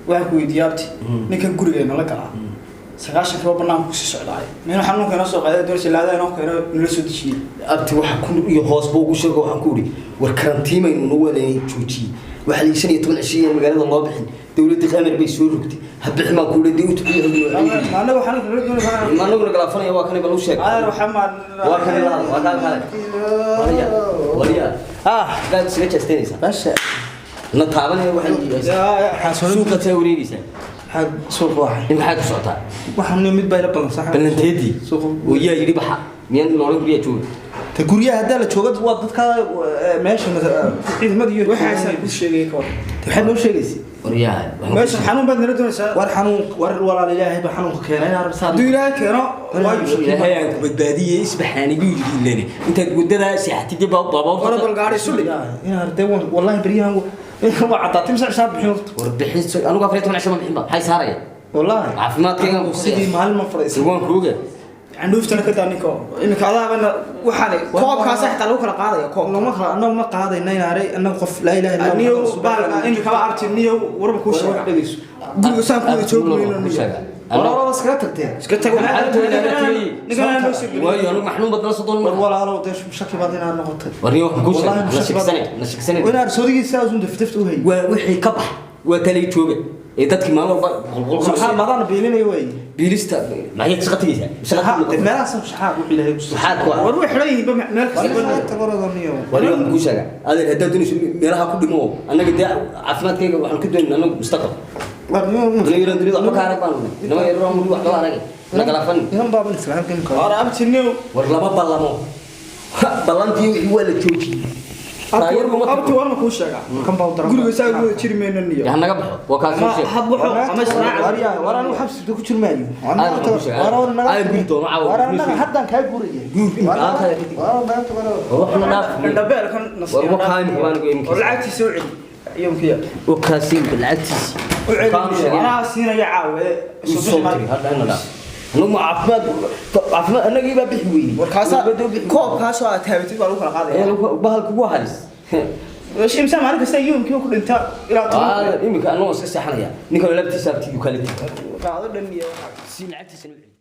Waxaan ku weydiiyey, abti, ninkan gurigeena la galaa 90-kiiba banaanka kusii socdaay, meel xanuunka inoo soo qaaday doonaysa laada inoo keeno nala soo dejiyey. Abti, waxa ku iyo hoos buu ugu sheego. Waxaan ku uri, war karantiimaynu nagu wadaynay, joojiyey. Waxaa la 15 cishiya magaalada loo bixin. Dowladda amar bay soo rogtay, ha bixin baan ku uri. Dee u Ma anagu xanuunka nala doonaysa? Anaguna galaafanaya. Waa kanay, bal u sheeg. Adeer, waxaa ma Waa kanay, la hadal. Waa kaan kale. Wariya, wariya. Ah. Gaad isaga jeestaynaysaa. Basha. Na taabanaya waxay suuqa taa wareegaysaa. Maxaad suuqa waxay? In maxaad ku socotaa? Waxaan mid baa ila ballan sax. Ballanteedii? Suuqa. Oo yaa yidhi baxa? Miyaan loolan guryaa jooga? Ta guryaha haddaa la jooga waa dadka meesha ciidamada iyo Waxaasaan ku sheegay ka hor. Waxaad noo sheegaysa? Waryaha. Meeshan xanuun baad nala doonaysaa. War xanuun, war walaal, Ilaahay baa xanuunka keenay inaa rabsaa. Hadduu Ilaahay keeno waayu. Ilaahay aan ku badbaadiyey, isbaxaanigu yidhi ilane intaad wadadaa seexatidii baa Hore baabaabta. Bal gaari isu dhig. Inaa ardee, wallahi beryahan waa caddaatay mise xisaab bixin horta. War bixin, anigu 14 cisho ma bixin ba, maxay saaraya? Wallahi. Caafimaadkayga ku sidii maalin ma fadhiisan. Waan kuuga. Candhuuftana ka daa ninka iminka adaabana waxaan koobkaasa xitaa lagu kala qaadaya koob. Lama kala, annagu ma qaadayna inaare, annagu qof laa ilaaha illa Niyow Muhammad. Baal imikaba, abti, niyow, warba kuu sheega. Dhegeyso. Guriga saan ku wada joogi mayno, niyow. War war iskaga tagteen. Iska tag. Ninkan noo soo geliyo. Waayo, anigu maxnuun badna soddon. War walaalow, dee shaki baad inaad noqotay. War niyo, waxaan kuu sheegay Wallahi na shaki baad- sheegsanay, na sheegsanay. Inaad soodigiisa usun daftafta u hayay. Waa wixii ka bax, waa talay jooga ee dadkii maalin walba qolqol. Maxaa madaan biilinaya way? Biilista maxayd shaqa tegaysaa? Shaqa. Dee meelahaas shaxaad wuxuu Ilaahay ku soo. Maxaad ku War way xidhan yihiinba meel kasta. Tagorodaniyo. War niyo, waxaan kuu sheegaa, adeer, haddaad doonayso meelaha ku dhimo, annaga dee caafimaadkayga waxaan ku doonayna annagu mustaqbal. Anaga yaran dunida waxba ka arag baanu nahay, inama yaran weli waxba aragay nagalafan. Inan baaban islaamka imka. War abti, niyow. War lama ballamo, ballantii wixii waa la joojiyey. Abti, warma kuu sheegaa? Kan baa u daran. Guriga saa ugu wada jiri mayno, niyow. Ha naga baxo, waa kaa soo Ama sheeg. had wuxuu ama israac. War anigu xabsiga ku jir maayo. Aad baan ku sheegay. Aad guri doono caawa. War anaga haddaan kaa guuraya. Guur imika, aad kadib. War wax na dhaaf. Indhabeelkan. War wakaa imika baan ugu imika. War lacagtiisa u celi yomkiya. Wakaasi imika lacagtiisi. U celi. Kaan sheegay. Anaa siinaya caawa ee Uu soo tiri hadda ina dhaaf. Anagu ma caafimaad, caafimaad annagii baa bixi weynay. Warkaasa koobkaasoo aad taabatid baa lagu kala qaadaya. Bahalku waa halis. Imsa maalin kasta yomkiiba ku dhintaa ilaa 10. Imika anagoo iska seexanaya, ninkan laftiisa abtigu kala tigi. Qaado dhan iyo waxaa. Si lacagtiisana u celi.